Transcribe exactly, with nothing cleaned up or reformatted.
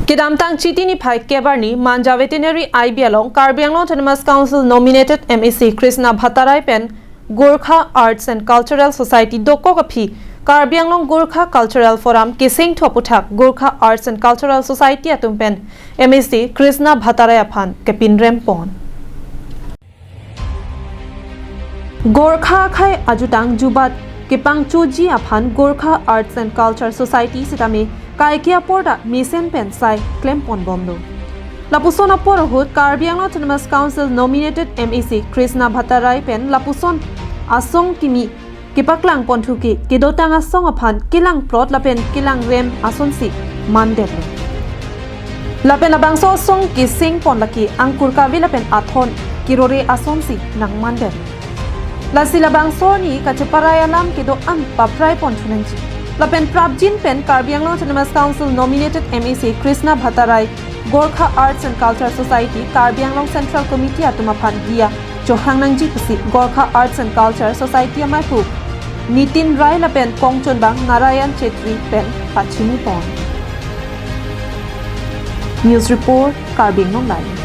Kedamtang Chiti niphai kep arni Manja Veterinary I B along Karbi Anglong Autonomous Council nominated M A C Krishna Bhattarai pen Gorkha Arts and Cultural Society dokok aphi Karbi Anglong Gorkha Cultural Forum kesingthu aputhak Gorkha Arts and Cultural Society atum pen M A C Krishna Bhattarai aphan kepinrem pon. Gorkha akhei ajutang jubat kepangchoji aphan Gorkha Arts and Culture Society sitame kaike apor ta mesen pen sai klem pon bomlo. Lapuson apor ahut Karbi Anglong Autonomous Council nominated M A C Krishna Bhattarai pen lapuson asong kimi kepaklang ponthu ke kedotang asong aphan kelang plot lapen kelang rem asonsi mandetlo. Lapen labangso asong kesing pon lake angkur kave lapen athon kerore asonsi nangmandet. Lasi labangso arni kacheparai alam kedo-an paprai ponthu nangji. Lapen prapjin pen Karbi Anglong Autonomous Council nominated M A C Krishna Bhattarai Gorkha Arts and Culture Society Karbi Anglong Central Committee atum aphan diya chohang nangji pusi Gorkha Arts and Culture Society amaipu Nitin Rai lapen kongchonbang Narayan Chetri pen pachini pon. News report, Karbi Anglong Live.